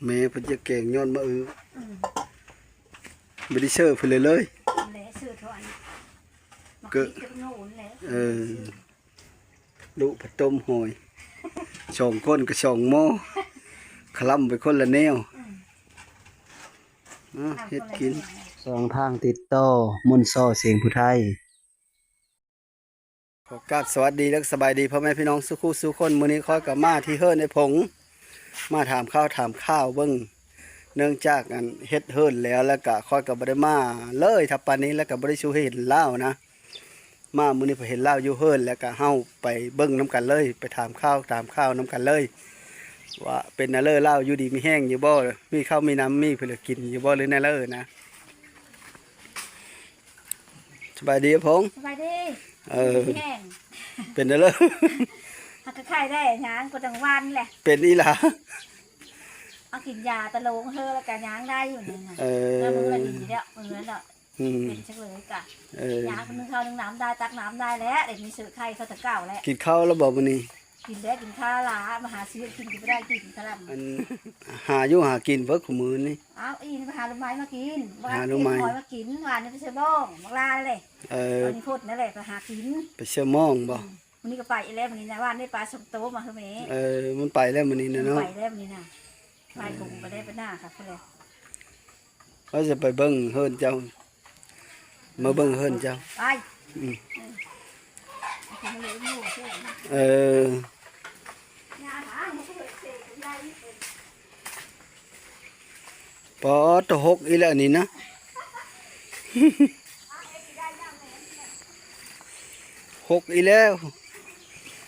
ແມ່ເພິ່ນຈະແກງຍ້ອນມະອຶ ອືມ ບໍ່ໄດ້ເຊີເພິ່ນເລີຍ ແລະເຊີເທົ່າອັນ ເກີ ມາຄິດກັບໂນນແຫຼະ ເອີ ລຸພັດຕົ້ມຫອຍ ສອງຄົນກໍສອງໝໍ້ ຄະລຳໄປຄົນລະແນວ ອືມ ອ່າ ເຮັດກິນ ຊ່ອງທາງຕິດຕໍ່ ມົນຊໍ ສຽງຜູ້ໄທ. ຂໍກາບສະຫວັດດີ ແລະ ສະບາຍດີພໍ່ແມ່ພີ່ນ້ອງສູ່ຄູ່ສູ່ຄົນ. ມື້ນີ້ຂ້ອຍກໍມາທີ່ເຮືອນອ້າຍຜົງ ມາຖາມຂ່າວຖາມຂ່າວເບິ່ງ ເນື່ອງຈາກອັນເຮັດເຮືອນແລ້ວ ແລ້ວກໍຂ້ອຍກໍບໍ່ໄດ້ມາເລີຍ ຖ້າປານນີ້ ແລ້ວກໍບໍ່ໄດ້ສູ່ເຫັນລາວນະ. ມາມື້ນີ້ເພິ່ນເຫັນລາວຢູ່ເຮືອນ ແລ້ວກໍເຮົາໄປເບິ່ງນຳກັນເລີຍ ໄປຖາມຂ່າວຖາມຂ່າວນຳກັນເລີຍ ວ່າເປັນແນວເລີ ລາວຢູ່ດີມີແຮງຢູ່ບໍ່ ມີເຂົ້າມີນ້ຳມີເພິ່ນກິນຢູ່ບໍ່ ຫຼືແນວເລີນະ. ສະບາຍດີອ້າຍຜົງ ສະບາຍດີ ເອີ ມີແຮງ ເປັນແນວເລີ ຫາກະໄຂ້ແດ່ ຍ່າງກໍຈັ່ງຫວານແຫຼະ ເປັນອີ່ຫຼ້າ ເອົາກິນຢາຕະໂລງເຮີ ແລ້ວກະຍ່າງໄດ້ຢູ່ນີ້ນະ ເອີ ແລ້ວມື້ລະດີແລ້ວ ມື້ລະ ອືມ ເປັນຈັ່ງເລີຍກະ ເອີ ຍ່າງໜຶ່ງເຂົ້າໜຶ່ງນ້ຳໄດ້ ຕັກນ້ຳໄດ້ແລ້ວ ໄດ້ມີເຊື້ອໄຂ້ເຂົ້າແຕ່ເກົ່າແລ້ວ. ກິນເຂົ້າແລ້ວບໍ່ມື້ນີ້? ກິນແລ້ວ ກິນຂ້າວລາ ມາຫາຊື້ກິນກໍບໍ່ໄດ້ ກິນຄະລຳ ອັນ ຫາຢູ່ຫາກິນເບີດຄູ່ມື້ນີ້. ອ້າວ ອີ່ນີ້ໄປຫາລູກໄມ້ມາກິນ ຫາລູກໄມ້ ຫອຍມາກິນ ວານນີ້ໄປເຊື່ອມອງ ບັກລາເລີຍ ເອີ ຕອນນີ້ພົດນັ້ນແຫຼະ ໄປຫາກິນ ໄປເຊື່ອມອງບໍ່? ອືມ ມື້ນີ້ກໍໄປອີກແລ້ວ ມື້ນີ້ນະ ວານໄດ້ປາສອງໂຕມາຄືແມ່ ເອີ ມັນໄປແລ້ວມື້ນີ້ນະເນາະ ໄປແລ້ວມື້ນີ້ນະ ໄປ ອືມ ຜົມໄປໄດ້ໄປໜ້າຄັກພຸ້ນແຫຼະ. ເຮົາຈະໄປເບິ່ງເຮືອນເຈົ້າ ມາເບິ່ງເຮືອນເຈົ້າ ໄປ ອືມ ເອີ ປາດ ຫົກອີກແລ້ວນີ້ນະ ຫົກອີກແລ້ວ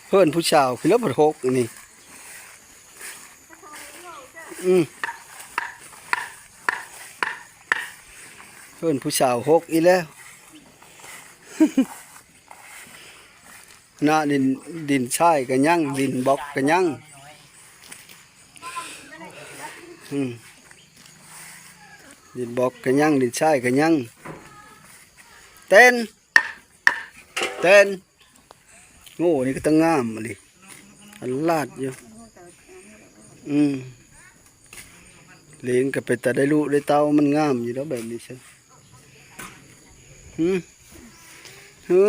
ເຮືອນຜູ້ສາວ ຄືແລ້ວພັດຫົກອັນນີ້ ອືມ ເຮືອນຜູ້ສາວຫົກອີກແລ້ວ ນະ ດິນ ດິນຊາຍກໍຍັງ ດິນບລັອກກໍຍັງ ອືມ ດິນບລັອກກໍຍັງ ດິນຊາຍກໍຍັງ ເຕັ້ນ ເຕັ້ນ ໂອ້ ນີ້ກໍຕັ້ງງາມອີ່ຫຼີ ອັນລາດຢູ່ ອືມ ເລ້ງກໍເປັນຕາໄດ້ລູກໄດ້ເຕົ້າ ມັນງາມຢູ່ດອກແບບນີ້ຊະ ຫື ຫື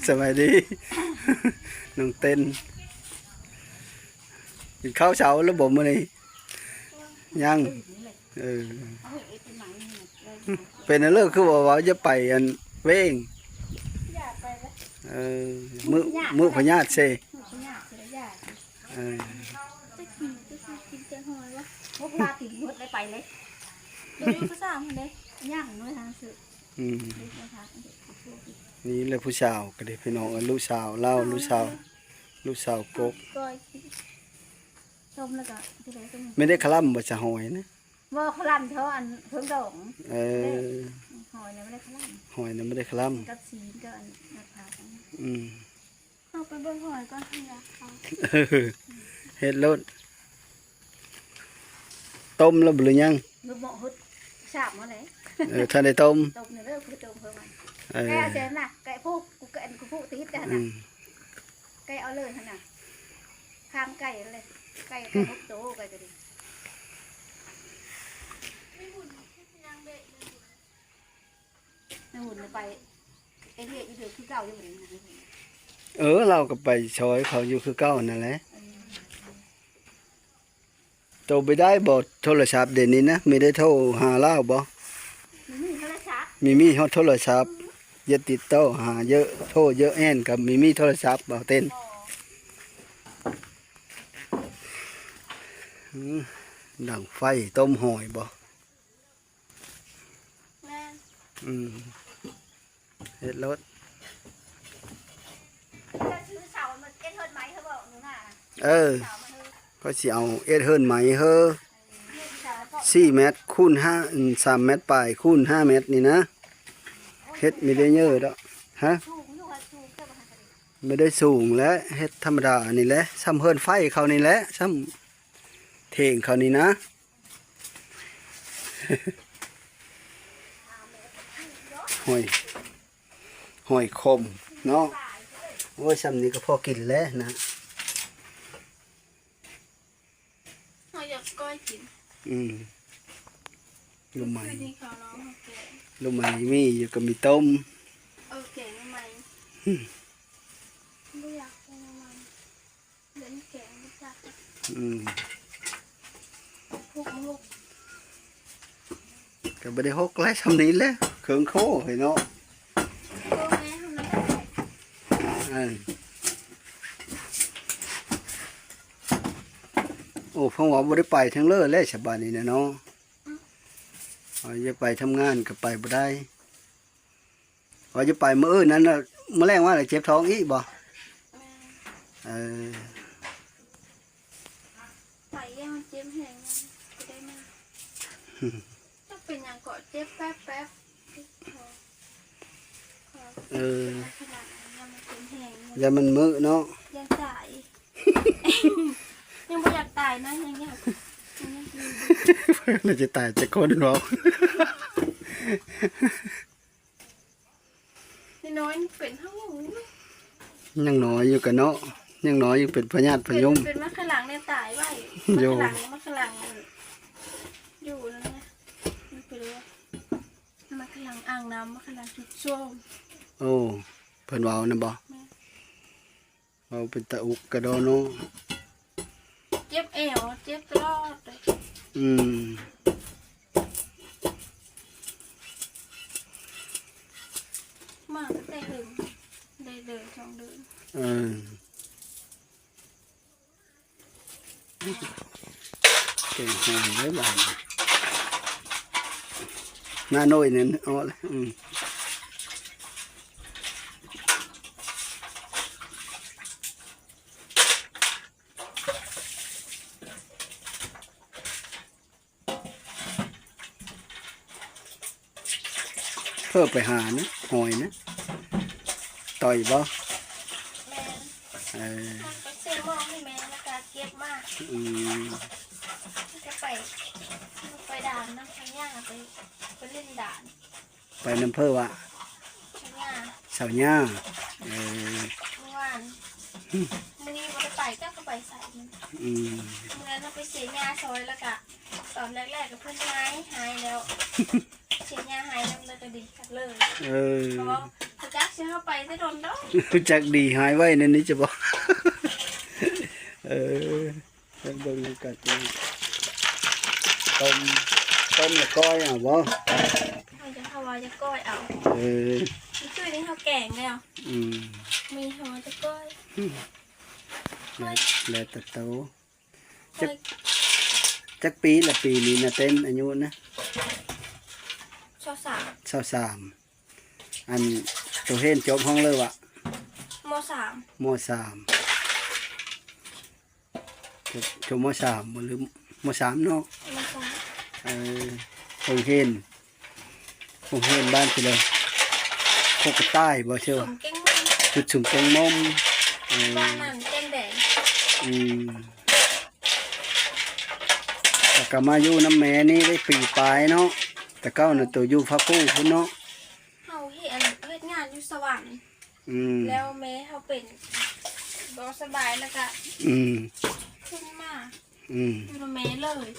ສະບາຍດີ ນ້ອງເຕັ້ນ ກິນເຂົ້າເຊົ້າແລ້ວບໍ່ມື້ນີ້? ຍັງ ເອີ ເປັນແນວເລີ ຄືວ່າ ວ່າຢ່າໄປອັນເວງ ເອີ ມື້ ມື້ພະຍາດເຊ ເອີ ອືມ ນີ້ແຫຼະຜູ້ສາວກໍເດ້ພີ່ນ້ອງເອີຍ ລູກສາວລາວ ລູກສາວ ລູກສາວກົກ ຕົ້ມແລ້ວກໍຊິໄດ້ຕົ້ມ ແມ່ນໄດ້ຄະລຳບໍ່ສະຫອຍນະ? ບໍ່ ຄະລຳເທົ່າອັນເທິງດອງ ເອີ ຫອຍນະບໍ່ໄດ້ຄະລຳ ຫອຍນະບໍ່ໄດ້ຄະລຳ ກັບຊີ້ນກັບອັນນັ້ນ ອືມ ເຮົາໄປເບິ່ງຫອຍກ່ອນ ເຮັດໂລດ ຕົ້ມແລ້ວບໍ່ ຫຼືຍັງ? ເອີ ທັນໄດ້ຕົ້ມ ຕົ້ມນີ້ເດີ ຄືຕົ້ມເພີ່ມ ເອີ ແກະເອົາແຊນນະ ແກະຜູ້ ກູແກະ ກູຜູ້ຕິດຫັ້ນນະ ອືມ ແກະເອົາເລີຍຫັ້ນນະ ຄາງໄກ່ຫັ້ນເລີຍ ໄກ່ ໄກ່ຫົກໂຕ ໄກ່ກໍດີ ນ້າຫຸ່ນໄປເຮັດວຽກຢູ່ເດີຄືເກົ່າຢູ່ບໍ່? ເອີ ລາວກໍໄປຊ່ອຍເຂົາຢູ່ຄືເກົ່ານັ້ນແຫຼະ ເອີ ໂຕໄປໄດ້ບໍ່ໂທລະສັບດຽວນີ້ນະ? ມີໄດ້ໂທຫາລາວບໍ່? ມີໂທລະສັບ ມີ ມີຮອດໂທລະສັບ ເອີ ຢ່າຕິດຕໍ່ຫາເຢີະ ໂທເຢີະແອນກໍມີມີໂທລະສັບບໍ່ເຕັ້ນ? ບໍ່ ອືມ ດັງໄຟຕົ້ມຫອຍບໍ່? ແມ່ນ ອືມ ເຮັດໂລດ ເຈົ້າຊື້ເສົາມາເຮັດເຮືອນໃໝ່ເຂົາບອກໜູນະ ເອີ ເສົາມາເຮີ ຂ້ອຍຊິເອົາເຮັດເຮືອນໃໝ່ເຮີ ເອີ ສີ່ແມັດຄູນຫ້າ ສາມແມັດປາຍຄູນຫ້າແມັດນີ້ນະ ເຮັດມີເດເຢີດອກ ຮະ ສູງຢູ່ ສູງເກີນ ບໍ່ໄດ້ສູງແຫຼະ ເຮັດທຳມະດານີ້ແຫຼະ ຊ່ຳເຮືອນໄຟເຂົານີ້ແຫຼະ ຊ່ຳເຖງເຂົານີ້ນະ. ຫອຍ ຫອຍຂົມເນາະ ໂອ້ຍ ຊ່ຳນີ້ກໍພໍກິນແລ້ວນະ. ຢາກກ້ອຍກິນ. ອືມ ໜໍ່ໄມ້ ຄືນີ້ເຂົາເນາະ ເຮົາແກງ ໜໍ່ໄມ້ມີຢູ່ ກໍມີຕົ້ມ. ເອີ ແກງໜໍ່ໄມ້ ອືມ ບໍ່ຢາກແກງໜໍ່ໄມ້. ເດີນແກງບໍ່ຈັກ ອືມ ຫົກ ຫົກ ກໍບໍ່ໄດ້ຫົກຫຼາຍ ສ່ຳນີ້ແຫຼະ ເຄິ່ງໂຄເຮີ້ຍເນາະ. ໂອ້ ແມ່ເຮົານັ້ນແຫຼະ ເອີ ໂອ້ ເພິ່ນວ່າບໍ່ໄດ້ໄປທາງເລີແລ້ວ ສະບາດນີ້ນະເນາະ. ອືມ ເອົາ ຢ່າໄປທຳງານກໍໄປບໍ່ໄດ້. ວ່າຈະໄປມື້ອື່ນນັ້ນນະ ມື້ແລງມາແລ້ວເຈັບທ້ອງອີກບໍ່? ແມ່ນ ເອີ ໄປຢ່າງເຈັບແຮງນະ ບໍ່ໄດ້ມາ ຈັກເປັນຫຍັງເກາະ ເຈັບແປັບໆ ເອີ ຢ້ານມັນເມີ້ເນາະ ຢ້ານຕາຍ ຍັງບໍ່ຢາກຕາຍນະ ຍັງຢາກ ຍັງຢາກຢູ່ ເພິ່ນຈະຕາຍຈັກຄົນເນາະ. ນ້ອຍໆ ເປັນເຮົາ ຍັງນ້ອຍຢູ່ກະເນາະ ຍັງນ້ອຍຢູ່ ເປັນພະຍາດພະຍົມ ເປັນ ເປັນມາຄະຫຼັງແນ່ຕາຍໄວ້ ໂຢ ມາຄະຫຼັງ ມາຄະຫຼັງ ຢູ່ນັ້ນນະ ມັນເປັນມາຄະຫຼັງອ່າງນ້ຳ ມາຄະຫຼັງຈຸດໂຊມ. ໂອ້ ເພິ່ນເວົ້ານຳບໍ່? ແມ່ນ. ເວົ້າເປັນຕາອຸກກະດໍເນາະ ເຈັບແອວ ເຈັບຕະຫຼອດເລີຍ ອືມ ມາຕັ້ງແຕ່ເຫິງ ໄດ້ເດືອນສອງເດືອນ ເອີ ແກງຫອມເດ້ບາດນີ້ ໜ້າໜ້ອຍນັ້ນ ເອົາລະ ອືມ. ເພິ່ນໄປຫານະ ຫອຍນະ ຕ່ອຍບໍ່? ແມ່ນ ເອີ ມັນໄປຊື້ໝໍ້ໃຫ້ແມ່ ແລ້ວກະເກັບມາ ອືມ ກະໄປ ໄປດ່ານນຳພະຍາ ໄປ ໄປຫຼິ້ນດ່ານ. ໄປນຳເພິ່ນວະ? ສາວຍ່າ ສາວຍ່າ ເອີ ມື້ວານ ອືມ ມື້ນີ້ບໍ່ໄດ້ໄປ ຈັກເຂົາໄປໃສ ອືມ ມື້ນັ້ນເຮົາໄປເສຍຫຍ້າຊ່ອຍ ແລ້ວກະຕອນແລກໆ ກະເພິ່ນຫາຍ ຫາຍແລ້ວ ເສຍຫຍ້າຫາຍນຳ ແລ້ວກະດີຄັກເລີຍ ເອີ ເພາະວ່າບໍ່ຈັກຊິເຮົາໄປແຕ່ດົນດອກ ຮູ້ຈັກດີຫາຍໄວແນວນີ້ຈະບໍ່ ເອີ. ເບິ່ງນຳກັນ ຕົ້ມ ຕົ້ມແລ້ວກ້ອຍເອົາບໍ່? ເຮົາຈະ ເຮົາວ່າຈະກ້ອຍເອົາ ເອີ ມື້ຄືນນີ້ເຮົາແກງແລ້ວ ອືມ ມີເຮົາວ່າຈະກ້ອຍ ອືມ ແລ້ວ ແລ້ວແຕ່ໂຕ ຈັກ ຈັກປີລະປີນີ້ນະເຕັນ ອາຍຸນະ? ຊາວສາມ ຊາວສາມ ອັນ ໂຕຮຽນຈົບຫ້ອງເລີຫວາ? ມໍສາມ ມໍສາມ ຈົບ ຈົບ ມໍສາມບໍ່ ຫຼື ມໍສາມເນາະ ມໍສາມ ເອີ ໂຮງຮຽນ ໂຮງຮຽນບ້ານຊິເລີ ໂຄກກະຕ່າຍບໍ່ ຊື່ວ່າ ສຸມແກ້ງມົ້ມ ຈຸດສຸມແກ້ງມົ້ມ ເອີ ບ້ານນັ້ນແກ້ງແດງ ອືມ ແລ້ວກະມາຢູ່ນຳແມ່ນີ້ໄດ້ປີປາຍເນາະ ແຕ່ເກົ່ານະ ໂຕຢູ່ພະພູພຸ້ນເນາະ ເຮົາເຮັດ ເຮັດງານຢູ່ສະຫວັນ ອືມ ແລ້ວແມ່ເຮົາເປັນບໍ່ສະບາຍ ແລ້ວກະ ອືມ ຂຶ້ນມາ ອືມ ຢູ່ນຳແມ່ເລີຍ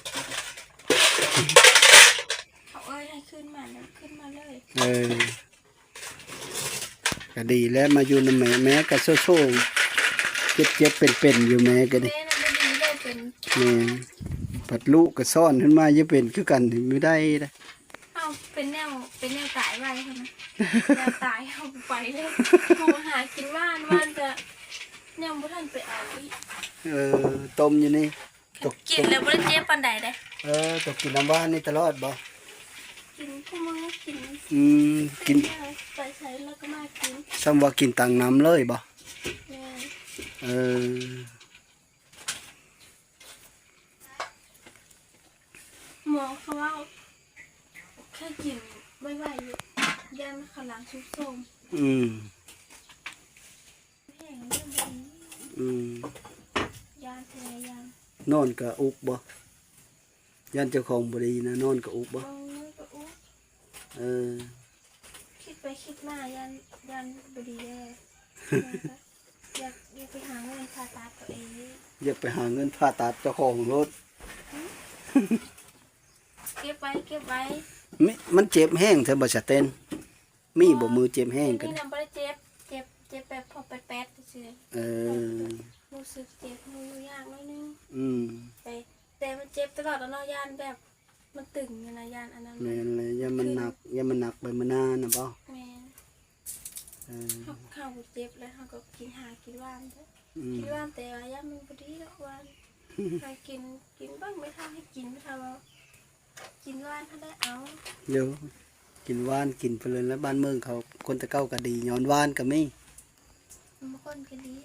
ເຂົາເອີ້ຍໃຫ້ຂຶ້ນມາ ແລ້ວຂຶ້ນມາເລີຍ ເອີ ກະດີແລ້ວ ມາຢູ່ນຳແມ່ ແມ່ກະໂຊໆ ເຈັບໆ ເປັນໆ ຢູ່ ແມ່ກະດີ ແມ່ນະ ບໍ່ດີເລີຍ ເປັນ ແມ່ນ ພັດລູກກະສອນຂຶ້ນມາ ຢ່າເປັນຄືກັນ ບໍ່ໄດ້ເດ້. ເຮົາເປັນແນວ ເປັນແນວຕາຍໄວຫັ້ນນະ ແນວຕາຍເຮົາໄປເລີຍ ເຮົາຫາກິນຫວານ ຫວານກະຍັງບໍ່ທັນໄປເອົາອີກ ເອີ ຕົ້ມຢູ່ນີ້ ກິນແລ້ວບໍ່ໄດ້ເຈັບປານໃດເດ້ ເອີ ຕົກກິນນ້ຳຫວານນີ້ຕະຫຼອດບໍ່? ກິນຄູ່ມື້ກິນ ອືມ ກິນ ໄປໃສແລ້ວກະມາກິນ ສ່ຳວ່າກິນຕັງນ້ຳເລີຍບໍ່? ແມ່ນ ເອີ. ໝໍເຂົາເວົ້າ ແຄ່ກິນໄວໆ ຢ້ານເຂົາຫຼັງຊຸດໂຊມ ອືມ ແຮງເລີຍບໍ່ດີ ອືມ ຢ້ານແທ້ ຢ້ານ ນອນກະອຸກບໍ່? ຢ້ານເຈົ້າຂອງບໍ່ດີນະ ນອນກະອຸກບໍ່? ເອີ ນອນກະອຸກ ເອີ ຄິດໄປຄິດມາຢ້ານ ຢ້ານບໍ່ດີແດ່ ຢາກ ຢາກໄປຫາເງິນຜ່າຕັດເຂົາເອງ ຢາກໄປຫາເງິນຜ່າຕັດເຈົ້າຂອງໂລດ ອືມ ເກັບໄວ້ ເກັບໄວ້. ມີ ມັນເຈັບແຮງແທ້ບໍ່ສະເຕັນ? ມີບໍ່ ເອີ ມືເຈັບແຮງ ເອີ ກໍ ນີ້ນະບໍ່ໄດ້ເຈັບ ເຈັບ ເຈັບແບບພໍແປດໆຊື່ໆ. ເອີ ຮູ້ສຶກເຈັບ ມືຍາກໜ້ອຍໜຶ່ງ. ອືມ ແຕ່ ແຕ່ມັນເຈັບຕະຫຼອດແລ້ວເນາະ ຢ້ານແບບມັນຕຶງຫັ້ນນະ ຢ້ານອັນນັ້ນ. ແມ່ນແຫຼະ ຢ້ານມັນໜັກ ຢ້ານມັນໜັກໄປມື້ໜ້ານະບໍ່? ແມ່ນ. ເອີ ເຮົາ ເຮົາບໍ່ເຈັບແລ້ວ ເຮົາກໍກິນ ຫາກິນຫວານເດີ້. ອືມ ກິນຫວານ ແຕ່ວ່າຢ້ານມັນບໍ່ດີດອກຫວານ. ຫາກິນ ກິນເບິ່ງ ແມ່ເຖົ້າໃຫ້ກິນ ແມ່ເຖົ້າວ່າ ກິນຫວານຫັ້ນແຫຼະເອົາ. ໂດ ກິນຫວານ ກິນໄປເລີຍລະ ບ້ານເມືອງເຂົາ ຄົນແຕ່ເກົ່າກໍດີ ຍ້ອນຫວານກໍມີ. ບາງຄົນກໍດີ.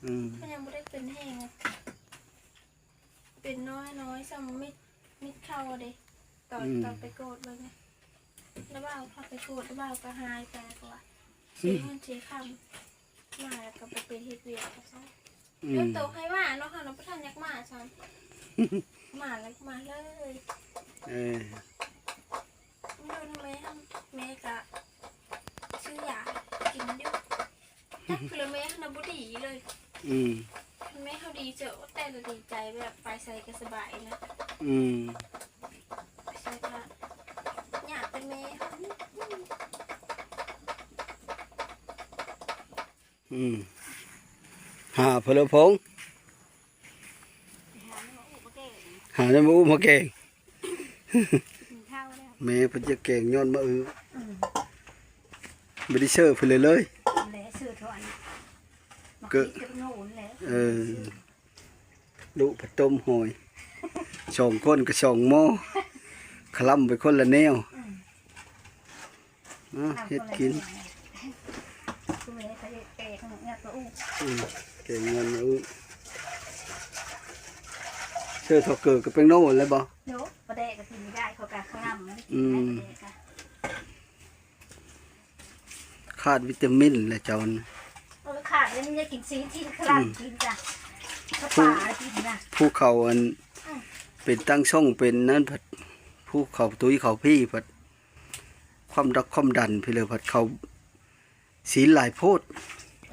ອືມ ມັນຍັງບໍ່ໄດ້ເປັນແຮງ ເປັນນ້ອຍໆ ສ່ຳມິດ ມິດເຂົ່າເດ້. ຕອນ ອືມ ຕອນໄປກວດເບິ່ງນະ ລະວ່າພາໄປກວດ ລະວ່າກໍຫາຍໄປ ລະວ່າ ອືມ ເສຍເງິນເສຍຄຳ ມາແລ້ວກໍບໍ່ໄປເຮັດວຽກ ວ່າຊັ້ນ. ອືມ ດຽວໂຕໃຫ້ມາເນາະ ເຮົານະບໍ່ທັນຢາກມາຊ້ຳ ມາແລ້ວມາເລີຍ. ເອີ ຢູ່ນຳແມ່ຫັ້ນ ແມ່ກະຊື້ຢາກິນຢູ່ ຈັກຄືລະແມ່ຫັ້ນນະບໍ່ດີເລີຍ. ອືມ ຄັນແມ່ເຮົາດີເຈີ ແຕ່ລະດີໃຈ ແບບໄປໃສກະສະບາຍນະ. ອືມ ໄປໃສກະຍາກແຕ່ແມ່ເຮົາ. ອືມ ຫາເພິ່ນລະພົງ ຫາແນວມາອຸມາແກງ. ແມ່ເພິ່ນຈະແກງຍ້ອນມະອຶ ອືມ ບໍ່ໄດ້ເຊີເພິ່ນເລີຍ ແລະເຊີເທົ່າອັນ ເກີ ເອີ ລູກພັດຕົ້ມຫອຍ ສອງຄົນກໍສອງໝໍ້ ຄະລຳໄປຄົນລະແນວ. ອືມ ອ່າ ເຮັດກິນ ອືມ ແກງເງິນອຶ ເຊີເທົ່າເກີກັບແປ້ງໂນແລ້ວບໍ່? ໂດ ປາແດກກໍກິນບໍ່ໄດ້ ເຂົາກະຄະລຳ ອືມ ປາແດກກະ ຂາດວິຕາມິນແຫຼະເຈົ້ານະ. ເອີ ຂາດແລ້ວມັນຢາກກິນຊີ້ນ ຊີ້ນຄະລຳ ອືມ ກິນຈ້ະ ກັບປາກິນນະ. ຜູ້ເຂົາອັນ ອືມ ເປັນຕັ້ງຊ່ອງເປັນນັ້ນພັດ ຜູ້ເຂົາຕຸ້ຍເຂົາພີ້ພັດ ຄວາມດັກຄວາມດັນພີ້ເລີຍ ພັດເຂົາຊີ້ນຫຼາຍໂພດ.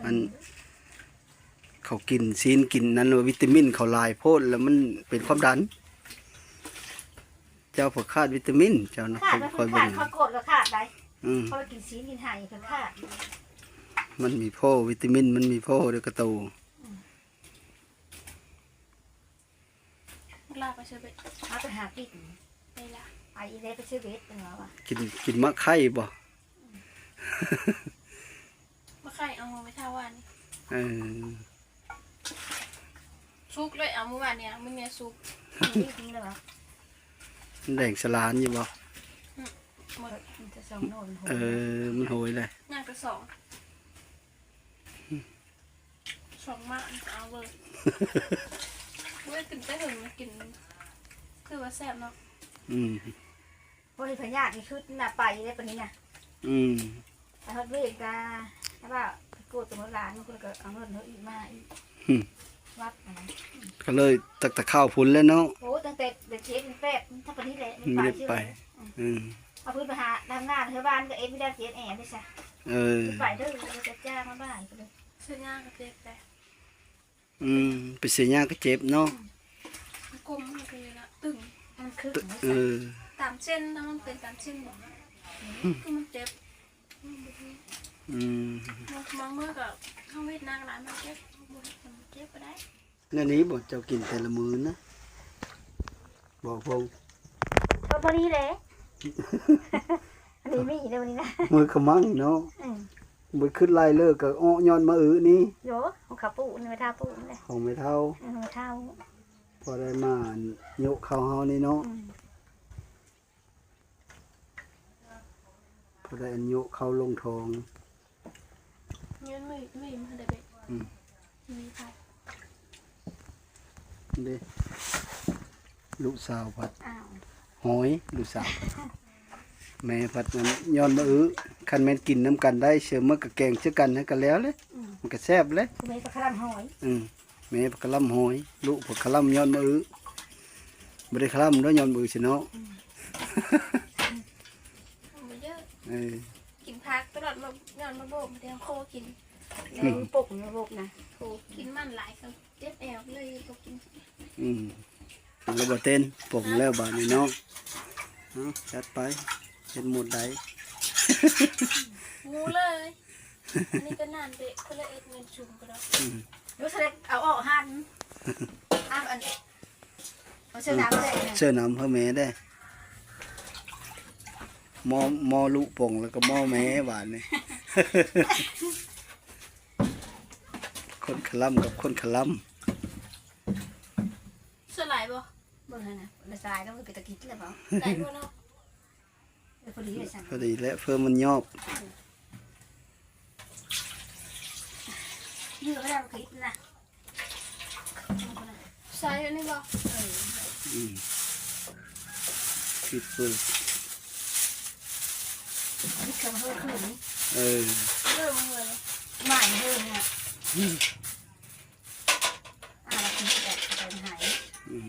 ເອີ ອັນ ເຂົາກິນຊີ້ນກິນນັ້ນ ວິຕາມິນເຂົາຫຼາຍໂພດ ແລ້ວມັນເປັນຄວາມດັນ. ເຈົ້າເພິ່ນຂາດວິຕາມິນ ເຈົ້ານະ ຂາດ ຂ້ອຍ ຂ້ອຍເບິ່ງ ຂາດ ຂ້ອຍໂກດກໍຂາດໄດ໋. ອືມ ເພາະວ່າກິນຊີ້ນກິນຫາຍກໍຂາດ ມັນມີພໍ ວິຕາມິນມັນມີພໍເດ້ກະໂຕ. ອືມ ບັກຫຼ້າໄປຊື້ເບັດ ເຮົາໄປຫາປິດ ໄປລະ ໄປອີກແລ້ວ ໄປຊື້ເບັດ ເພິ່ນວ່າວ່າ ກິນ ກິນໝາກໄຂ່ບໍ່? ມາໄຂ່ເອົາມາໄວ້ຖ້າວານນີ້ ເອີ ສຸກເລີຍ ເອົາມື້ວານນີ້ ມື້ນີ້ສຸກ ນີ້ກິນແລ້ວຫວາ? ມັນແດງສະຫຼານຢູ່ບໍ່? ອືມ ໝົດ ມັນຈະສອງໜໍ່ ມັນໂຫຍ ເອີ ມັນໂຫຍແລ້ວ ຍ່າງແຕ່ສອງ ສອງໝາກ ເອົາເບີດ ເວີ້ຍ ກິນແຕ່ເຫິງ ກິນ ຄືວ່າແຊບເນາະ. ອືມ ໂອ້ຍ ພະຍາດນີ້ຄືໜ້າໄປເດ້ປານນີ້ນະ. ອືມ ໄປຮອດເວກາ ແຕ່ວ່າໄປກວດຕົວຫຼານ ມັນກໍເອົາເງິນເຮົາອີກມາອີກ ຫຶ ວັດນະ ກໍເລີຍຕັ້ງແຕ່ຄາວພຸ້ນແລ້ວເນາະ. ໂອ້ ຕັ້ງແຕ່ເດືອນເຈັດເດືອນແປດ ຖ້າປານນີ້ແຫຼະ ມັນໄປ ໄປ ອືມ ເອົາພື້ນໄປຫາທຳງານ ເຮືອນບ້ານກໍເອັດ ມີແຕ່ເຈັດແອວເດ້ຊະ. ເອີ ໄປເດີ ຈັດຈ້າງມາບ້ານກໍເລີຍ ຊື້ຫຍ້າກໍເຈັບແຕ່ ອືມ ໄປເສຍຫຍ້າກໍເຈັບເນາະ. ອືມ ກົມເຮົາໄປລະຕຶງ ມັນຄື ເອີ ຕາມເສັ້ນນະ ມັນເປັນຕາມເສັ້ນບໍ່ ອືມ ຄືມັນເຈັບ. ອືມ ບາງ ບາງມື້ກໍເຮົາເຮັດໜັກຫຼາຍ ມັນເຈັບ ເຮົາບໍ່ເຮັດມັນເຈັບບໍ່ໄດ້. ແນວນີ້ບໍ່ ເຈົ້າກິນແຕ່ລະມື້ນະ ບໍ່ພົງ? ກໍພໍດີແຫຼະ ອັນນີ້ມີແນວນີ້ນະ ມື້ຂະມັງເນາະ. ອືມ ບໍ່ຄິດຫຼາຍເລີຍ ກໍເອາະຍ້ອນມະອຶນີ້. ໂຢ ຂອງເຂົາປູກນີ້ ແມ່ເຖົ້າປູກນີ້ແຫຼະ ຂອງແມ່ເຖົ້າ. ອືມ ແມ່ເຖົ້າ ພໍໄດ້ມາໂຍະເຂົ້າເຮົານີ້ເນາະ. ອືມ ບໍ່ໄດ້ອັນໂຍະເຂົ້າລົງທ້ອງ. ເງິນມື້ ມື້ມາໄດ້ເບະ ອືມ ມີໃຜ ເດ້ ລູກສາວພັດ ອ້າວ ຫອຍ ລູກສາວ ແມ່ພັດນັ້ນຍ້ອນມະອຶ. ຄັນແມ່ນກິນນຳກັນໄດ້ ເຊື່ອມາກະແກງເຊື່ອກັນ ຫັ້ນກະແລ້ວແຫຼະ. ອືມ ມັນກະແຊບແຫຼະ ແມ່ປາຄະລຳຫອຍ. ອືມ ແມ່ປາກະລຳຫອຍ ລູກປາກະລຳຍ້ອນມະອຶ. ບໍ່ໄດ້ຄະລຳເດີ້ ຍ້ອນມະອຶຊິເນາະ. ອືມ ບໍ່ເຢີະ ເອີ ກິນຜັກຕະຫຼອດ ມາ ຍ້ອນມາໂບກ ດຽວໂຄກິນ ອືມ ໂປກມາໂບກນະ ໂຄກິນມັນຫຼາຍ ເຈັບແອວເລີຍບໍ່ກິນ. ອືມ ແລ້ວບໍ່ເຕັ້ນ ປົງແລ້ວບາດນີ້ເນາະ. ເອົາ ຈັດໄປ ເຮັດໝົດໃດ ຮູ້ເລີຍ. ອັນນີ້ກໍນານເດະ ຄົນລະເອັດເງິນຊຸມກໍໄດ້. ອືມ ບໍ່ສະເລັດເອົາອອກຫັ້ນ. ອ້າວ ອັນ ເອົາເສື້ອໜາມໃສ່ນະ ເສື້ອໜາມເພື່ອແມ່ເດ້. ໝໍ້ ໝໍ້ລຸປົງ ແລ້ວກໍໝໍ້ແມ່ບາດນີ້. ຄົນຄະລຳກັບຄົນຄະລຳ. ສ່ວນຫຼາຍບໍ່? ເບິ່ງຫັ້ນນະ ລະຊາຍກໍເປັນຕາກິນແລ້ວບໍ່? ຫຼາຍບໍ່ເນາະ? ເອີ ພໍດີເລີຍຊັ້ນ ພໍດີແລ້ວ ເພີ່ມມັນຍອບ. ເອີ ນີ້ກໍໄດ້ບໍ່ຄິດນະ. ໃສ່ອັນນີ້ບໍ່? ເອີ ອືມ ຄິດເບິ່ງ ຄິດຄຳເຮີ້ຂຶ້ນ. ເອີ ເລີ່ມເຮີ້ ໝາຍເຮີ້ນະ. ອືມ ອ່າ ລະຄິດແບບເປັນໄຫ ອືມ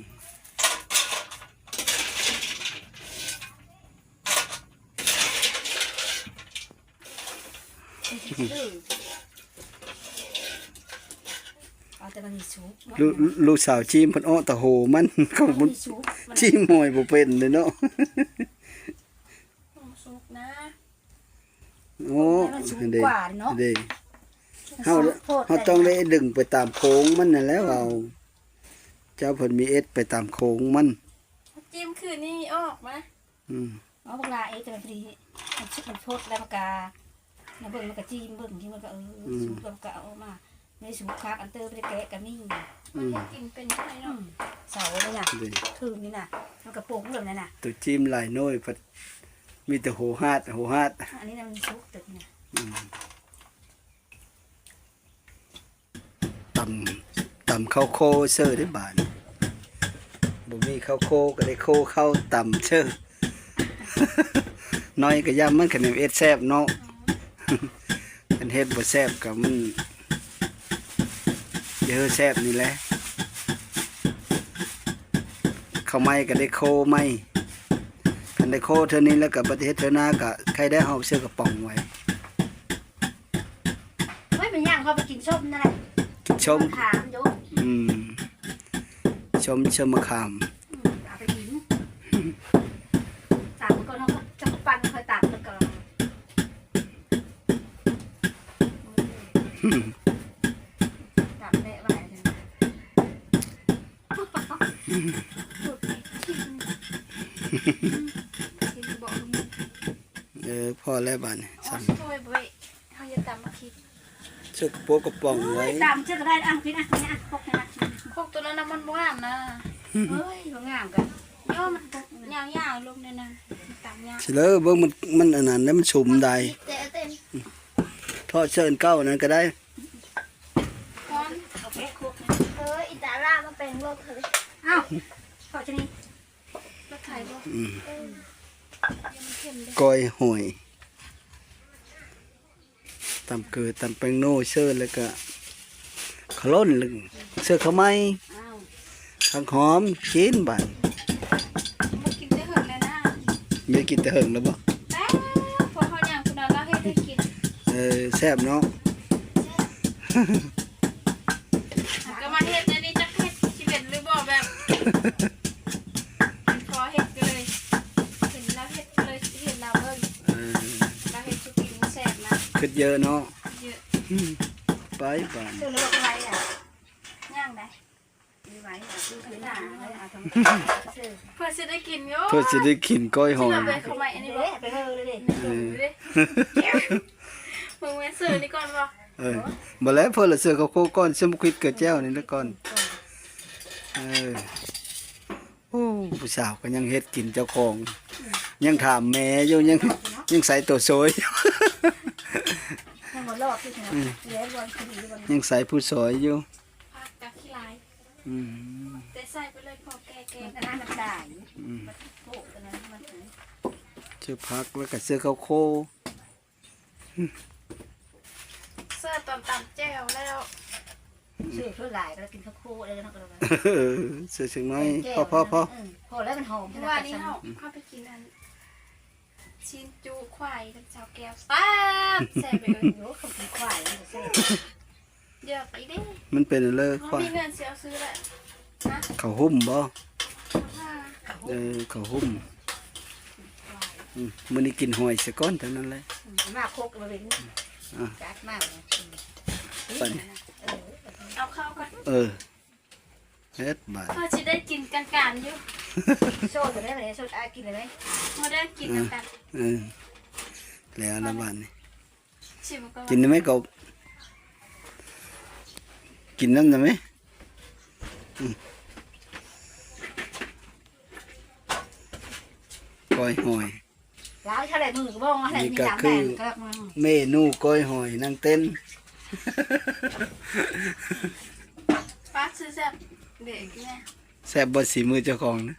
ເອົາແຕ່ມັນມີສຸກເນາະ. ລູກ ລູກສາວຈີມເພິ່ນເອາະຕາໂຫມັນ ຂອງມັນ ມັນມີສຸກ ຈີມຫອຍບໍ່ເປັນເລີຍເນາະ. ສຸກນະ ໂອ້ ໃຫ້ມັນສຸກ ເດ້ ກວ່າເນາະ ເດ້. ເຮົາ ເຮົາຕ້ອງໄດ້ດຶງໄປຕາມໂຄ້ງມັນນັ້ນແຫຼະ ອືມ ເອົາ ເຈົ້າເພິ່ນມີເອັດໄປຕາມໂຄ້ງມັນ. ຈີມຄືນນີ້ອອກມາ ອືມ ເອົາບັກຫຼາເອ ຈະໄປພໍດີ ມັນສຸກມັນພົດແລ້ວ ມັນກະມາເບິ່ງ ມັນກະຈີມເບິ່ງທີ່ມັນກະ ເອີ ອືມ ສຸກແລ້ວມັນກະເອົາອອກມາ. ໃນສຸກຄັກ ອັນເຕີບໍ່ໄດ້ແກະກະມີ. ອືມ ມັນບໍ່ກິນເປັນເທົ່າໃດເນາະ. ອືມ ເສົານີ້ນະ ຄືນນີ້ນະ ມັນກະປົງເລີຍນັ້ນນະ. ໂຕຈີມຫຼາຍໜ່ວຍ ພັດມີແຕ່ໂຫຮາດ ໂຫຮາດ. ອັນນີ້ນະມັນສຸກໂຕນີ້ນະ. ອືມ ຕຳ ຕຳເຂົ້າໂຄເຊີເດ້ບາດນີ້ ບໍ່ມີເຂົ້າໂຄກໍໄດ້ໂຄເຂົ້າຕຳເຊີ. ໜ້ອຍກໍຢ່າມັນ ຄັນເຮັດແຊບເນາະ. ຄັນເຮັດບໍ່ແຊບກໍມັນຈະເຮີແຊບນີ້ແຫຼະ. ເຂົ້າໃໝ່ກໍໄດ້ໂຄໃໝ່ ຄັນໄດ້ໂຄເທື່ອນີ້ແລ້ວກໍບໍ່ໄດ້ເຮັດເທື່ອໜ້າ ກໍໃຄ່ໄດ້ເຮົາເຊື່ອກະປ໋ອງໄວ້. ໂອ້ຍ ແມ່ນຫຍັງ ເຮົາໄປກິນສົ້ມນັ້ນແຫຼະ ກິນສົ້ມ ມະຂາມຢູ່. ອືມ ສົ້ມ ສົ້ມມະຂາມ. ອືມ ເອົາໄປກິນ ຕຳກ່ອນ ເຮົາກໍຈະປັ່ນ ຄ່ອຍຕຳກ່ອນ ຕຳແປະໄວ້. ເອີ ພໍແລ້ວບາດນີ້ ອໍ ຊ້ຳ ເຮົາຢ່າຕຳມາຄິດ ເຊື່ອກະໂປະກະປ໋ອງໄວ້ ໂອ້ຍ ຕຳເຊື່ອກະໄດ້. ອ່ະ ກິນ ອ່ະ ກິນ ອ່ະ ຄົກນີ້ນະ ຄົກໂຕນັ້ນນະ ມັນບໍ່ງາມນະ. ເອີຍ ບໍ່ງາມກະ ເນາະ ມັນຍາວໆລົງແນວນັ້ນ ຕຳຍາກ. ຊິເລີເບິ່ງ ມັນ ມັນອັນນັ້ນ ມັນຊຸມໄດ໋ ເທາະເຊີນເກົ່ານັ້ນກະໄດ້. ເອີ ອີຕາລ່າມາແປງລົດເຮີ້ຍ. ອ້າວ ເທາະຊະນີ້ ລົດໄຖບໍ່? ອືມ ກ້ອຍຫອຍ ຕຳເກືອ ຕຳແປ້ງໂນ ເຊີ ແລ້ວກະຂະຫຼົ່ນ ເຊີ ເຂົ້າໃໝ່ ຜັກຫອມ ກິນບາດ ບໍ່ກິນແຕ່ເຫິງແລ້ວນະ. ມີກິນແຕ່ເຫິງແລ້ວບໍ່? ແຕ່ພວກເຮົາຍ່າງພຸ້ນນະ ລາວເຮັດໃຫ້ກິນ. ເອີ ແຊບເນາະ. ກໍມາເຮັດອັນນີ້ ຈັກເຮັດຊິເປັນຫຼືບໍ່ ແບບ ພໍເຮັດກໍເລີຍ ເຫັນລາວເຮັດກໍເລີຍເຮັດລາວເບິ່ງ. ເອີ ລາວເຮັດສຸກິນແຊບນະ. ຄິດເຢີະເນາະ ເຢີະ. ໄປບາດ ເດີນລົດໄວອະ ຍ່າງໄດ໋ ມີໄວອະ ຄືຄືໜ້າເລີຍອະ ເພື່ອຊິໄດ້ກິນຢູ່ ເພື່ອຊິໄດ້ກິນກ້ອຍຫອຍ. ຊິເອົາໄປເຂົ້າໃໝ່ອັນນີ້ບໍ່? ເດ້ ໄປເຮີເລີຍເດ້. ເອີ ເບິ່ງແມ່ເຊີນີ້ກ່ອນບໍ່? ເອີ ບໍ່ແລ້ວ ເພິ່ນລະເຊີເຂົ້າໂຄກ່ອນ ຊິມາຄິດກະແຈ່ວນີ້ລະກ່ອນ. ເອີ ໂອ້ ຜູ້ສາວກໍຍັງເຮັດກິນເຈົ້າຂອງ ຍັງຖາມແມ່ຢູ່ ຍັງ ຍັງໃສ່ໂຕຊ່ອຍ ຍັງບໍ່ລອດຢູ່ນະ. ອືມ ເຫຼືອລວນພໍດີລວນ ຍັງໃສ່ຜູ້ຊ່ອຍຢູ່. ຜັກກະຂີ້ຫຼາຍ ອືມ ແຕ່ໃສ່ໄປເລີຍ ພໍແກ່ໆ ມັນອັນນັ້ນມັນຫຼາຍ. ອືມ ໂປະອັນນັ້ນມັນ ເຈີຜັກແລ້ວກະເຊີເຂົ້າໂຄ. ເຊີຕອນຕຳແຈ່ວແລ້ວ ເຊີເທື່ອຫຼາຍກໍກິນເຂົ້າໂຄໄດ້ເນາະ. ເຊີເຊີໜ້ອຍ ແຈ່ວພໍ ພໍ ພໍ ພໍ ອືມ ພໍແລ້ວ ມັນຫອມ. ມື້ວານນີ້ເຮົາ ອືມ ເຮົາໄປກິນອັນ ຊີ້ນຈູຄວາຍກັບສາວແກ້ວ ປາດ ແຊບເລີຍ. ໂອ້ ເຂົາກິນຄວາຍມັນແຊບ ເດີ ໄປເດ້. ມັນເປັນເລີຄວາຍ ມີເງິນຊິເອົາຊື້ແຫຼະ. ຮະ ເຂົາຫຸ້ມບໍ່? ເອີ ເຂົ້າຫຸ້ມ. ອືມ ມື້ນີ້ກິນຫອຍຊະກ່ອນເທົ່ານັ້ນແຫຼະ. ມາຄົກມາເປັນ ອ່າ ຈັດມາ ປັນ ເອີ ເອົາເຂົ້າກ່ອນ. ເອີ ເຮັດບາດ ພໍຊິໄດ້ກິນການໆຢູ່. ໂຊດໄດ້ບາດນີ້ ໂຊດອາກິນໄດ້. ບໍ່ໄດ້ກິນນຳກັນ. ເອີ ແລ້ວລະບາດນີ້. ຊິບໍ່ກໍ ກິນໄດ້ໄໝກໍ ກິນນຳໄດ້ໄໝ? ອືມ ກ້ອຍຫອຍ ລາວເທົ່າໃດມື້ກໍບໍ່ວ່າແຫຼະ. ນີ້ກໍຄືເມນູກ້ອຍຫອຍນາງເຕັ້ນ. ປາກຊື່ແຊບເດະແມ່. ແຊບບໍ່ສີມືເຈົ້າຂອງນະ?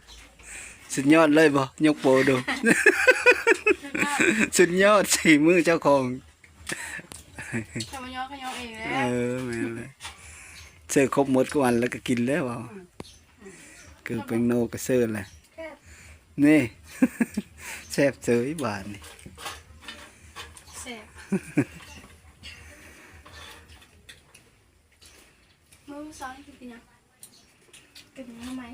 ສຸດຍອດເລີຍບໍ່? ຍົກໂປ້ດູ. ສຸດຍອດສີມືເຈົ້າຂອງ. ເຈົ້າມາຍໍກໍຍໍເອງແຫຼະ. ເອີ ແມ່ນແຫຼະ. ເສີບຄົບໝົດທຸກອັນແລ້ວກໍກິນແລ້ວເວົ້າ. ອືມ ຄືແປ້ງໂນກໍເສີບແຫຼະ. ແຊບ ນີ້ ແຊບເສີຍບາດນີ້. ແຊບ. ມື້ເຊົ້ານີ້ກິນຫຍັງ? ກິນໜໍ່ໄມ້.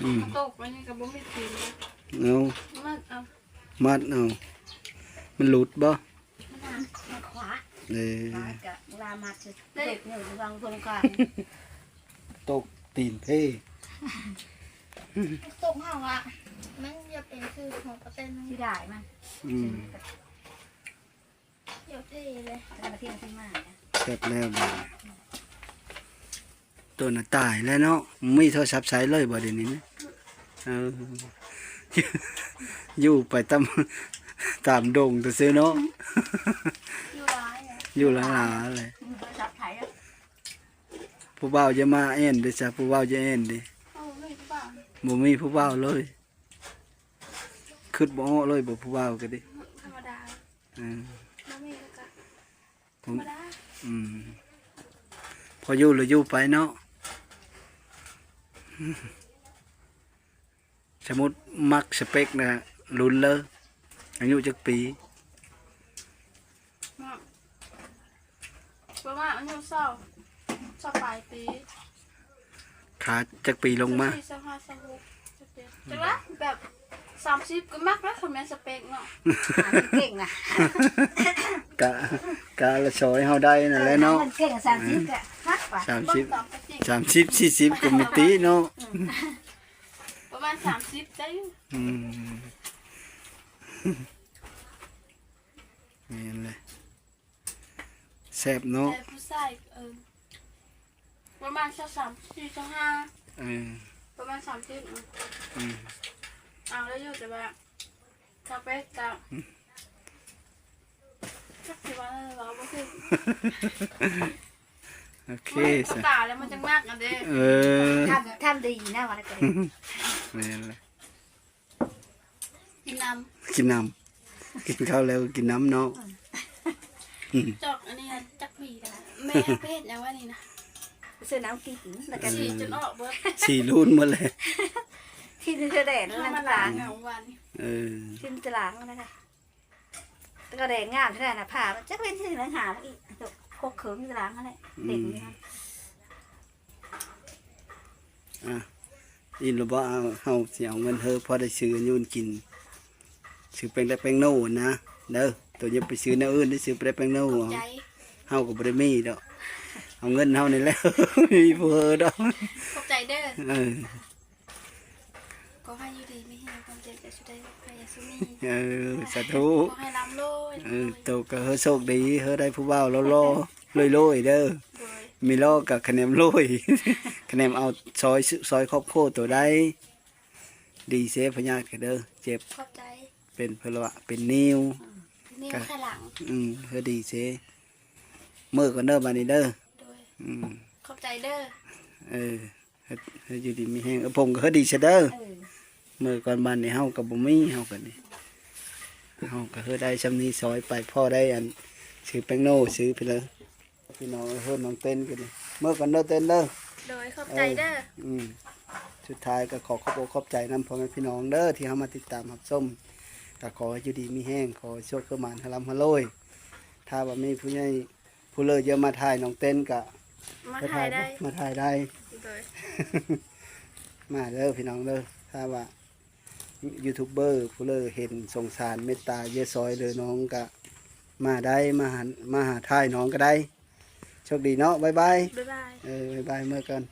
ອືມ ຕົກອັນນີ້ກໍບໍ່ມີຕີນ. ເອົາ ມັດເອົາ ມັດເອົາ ມັນຫຼຸດບໍ່? ມັນຂວາ. ເອີ ຂວາກະລາມັດ ຕົກຢູ່ວັງຄົງການ ຕົກຕີນເພ. ຕົກເຮົາອະ ມັນຢ່າເປັນຄືຂອງປະເຕັນ ຊິໄດ້ມັນ. ອືມ ເຈົ້າເທ່ເລີຍ ແຊບແລ້ວບາດນີ້. ໂຕນະຕາຍແລ້ວເນາະ. ມີໂທລະສັບໃຊ້ເລີຍບໍ່ດຽວນີ້ນະ? ເອີ ຢູ່ໄປຕາມ ຕາມດົງຊື່ໆເນາະ. ຢູ່ຫຼາຍ ຢູ່ຫຼາຍໆເລີຍ. ໂທລະສັບໃຊ້ ຜູ້ບ່າວຢ່າມາແອ່ນເດ້ຊະ ຜູ້ບ່າວຢ່າແອ່ນເດ້. ເອີ ບໍ່ມີຜູ້ບ່າວເລີຍ. ຄິດບໍ່ອອກເລີຍບໍ່ ຜູ້ບ່າວກໍດີ ທຳມະດາ. ເອີ ບໍ່ມີກໍ ອືມ ທຳມະດາ. ອືມ ພໍຢູ່ລະຢູ່ໄປເນາະ. ສະມຸດມັກສະເປັກນະ ລຸ້ນເລີຍ ອາຍຸຈັກປີ? ປະມານອາຍຸຊາວ ຊາວປາຍປີ. ຂາຈັກປີລົງມາ? ຊາວສີ່ ຊາວຫ້າ ຊາວຫົກ ຊາວເຈັດ ຈັກລະ ແບບສາມສິບກໍມັກລະ ຄັນແມ່ນສະເປັກເນາະ. ເກັ່ງນະ ກະ ກະລະຊອຍເຮົາໄດ້ນັ້ນແຫຼະເນາະ. ເກັ່ງ ສາມສິບກະຮັກວ່າ ສາມສິບ ສາມສິບ ສີ່ສິບກໍມີຕິເນາະ. ອືມ ປະມານສາມສິບໄດ້ຢູ່. ອືມ ແມ່ນແຫຼະ. ແຊບເນາະ ແຕ່ຜູ້ຊາຍ ເອີ ປະມານຊາວສາມ ສີ່ ຊາວຫ້າ ເອີ ປະມານສາມສິບ. ອືມ ເອົາໄດ້ຢູ່ ແຕ່ວ່າສະເປັກກະ ອືມ ຈັກຊິວ່າ ເວົ້າບໍ່ຖືກ. ໂອເຄ ມັນເປັນຕາແລ້ວມັນຈັ່ງມັກອັນເດ້. ເອີ ທຳ ທຳດີນະວ່າແລ້ວກໍ ແມ່ນແຫຼະ. ກິນນ້ຳ ກິນນ້ຳ ກິນເຂົ້າແລ້ວກໍກິນນ້ຳເນາະ. ອືມ ຈອກອັນນີ້ຈັກໝີແລ້ວ ແມ່ເອົາໄປເຮັດຫຍັງວະນີ້ນະ? ຊື້ນ້ຳກິນ ແລ້ວກໍ ເອີ ສີຈົນອອກເບິດ ສີລຸ້ນໝົດເລີຍ. ທີ່ເທື່ອແດດນັ້ນ ທຳມະດາ ຕາງ ເມື່ອວານນີ້. ເອີ ທີ່ຕະຫຼາງນັ້ນນະ ແຕ່ກໍແດດງາມແທ້ນະ ຜ້າມັນຈັກເປັນທີ່ໜັງຫາມາອີກ ຄົກເຂີງຕະຫຼາງຫັ້ນແຫຼະ. ອືມ ເຕັມຢູ່ຫັ້ນ. ອ່ະ ອີ່ນລະບໍ່? ເຮົາຊິເອົາເງິນເຮີ ພໍໄດ້ຊື້ອັນຢູ່ອັນກິນ ຊື້ແປ້ງແດງແປ້ງໂນນະເດີ. ໂຕຢ່າໄປຊື້ແນວອື່ນເດີ ຊື້ແປ້ງແດງແປ້ງໂນ. ຂອບໃຈ. ເຮົາກໍບໍ່ໄດ້ມີດອກ ເອົາເງິນເຮົານີ້ແຫຼະ ມີຜູ້ເຮີດອກ. ຂອບໃຈເດີ. ເອີ ຂໍໃຫ້ຢູ່ດີມີແຮງ ຄວາມເຈັບຢ່າສູ່ໄດ້ ໄພຢ່າສູ່ມີ. ເອີ ສາທຸ. ຂໍໃຫ້ລ່ຳລວຍ. ເອີ ໂຕກໍເຮີໂຊກດີ ເຮີໄດ້ຜູ້ບ່າວຫຼໍ່ໆ ລວຍໆເດີ. ໂດຍ. ມີຫຼໍ່ກໍຂະແໜມລວຍ ຂະແໜມເອົາຊ່ອຍ ຊ່ອຍຄອບຄົວໂຕໄດ້. ດີເຊ ພະຍາດກໍເດີ ເຈັບ. ຂອບໃຈ. ເປັນເພິ່ນວ່າເປັນນິ້ວ. ອືມ ນິ້ວໄຂຫຼັງ. ອືມ ເຮີດີເຊ. ເມືອກ່ອນເດີບາດນີ້ເດີ. ໂດຍ. ອືມ ຂອບໃຈເດີ. ເອີ ເຮັດ ເຮັດຢູ່ດີມີແຮງ. ເອີ ຜົມກໍເຮັດດີຊະເດີ. ເອີ ເມືອກ່ອນ ບາດນີ້ເຮົາກໍບໍ່ມີ ເຮົາກໍນີ້ ເຮົາກໍເຮັດໄດ້ຊ່ຳນີ້ ຊ່ອຍໄປພໍໄດ້ອັນ ຊື້ແປ້ງໂນ ຊື້ໄປເລີຍ. ພີ່ນ້ອງເອີຍ ເຮືອນນ້ອງເຕັ້ນກໍນີ້ ເມືອກ່ອນເດີເຕັ້ນເດີ. ໂດຍ ຂອບໃຈເດີ. ເອີ ອືມ ສຸດທ້າຍກໍຂໍຂອບອົກຂອບໃຈນຳພໍ່ແມ່ພີ່ນ້ອງເດີ ທີ່ເຂົ້າມາຕິດຕາມຮັບຊົມ. ກໍຂໍໃຫ້ຢູ່ດີມີແຮງ ຂໍໃຫ້ໂຊກໃຫ້ໝານ ໃຫ້ລ່ຳໃຫ້ລວຍ. ຖ້າວ່າມີຜູ້ໃຫຍ່ ຜູ້ເລີດຢາກມາຖ່າຍນ້ອງເຕັ້ນກະມາຖ່າຍໄດ້ ມາຖ່າຍໄດ້. ໂດຍ. ມາເດີພີ່ນ້ອງເດີ ຖ້າວ່າຢູທູບເບີຜູ້ເລີເຫັນສົງສານເມດຕາເຢຍຊອຍເລີນ້ອງກະມາໄດ້ ມາຫາ ມາຫາຖ່າຍນ້ອງກະໄດ້. ໂຊກດີເນາະ ບາຍບາຍ ບາຍບາຍ ເອີ ບາຍບາຍ ເມືອກ່ອນ.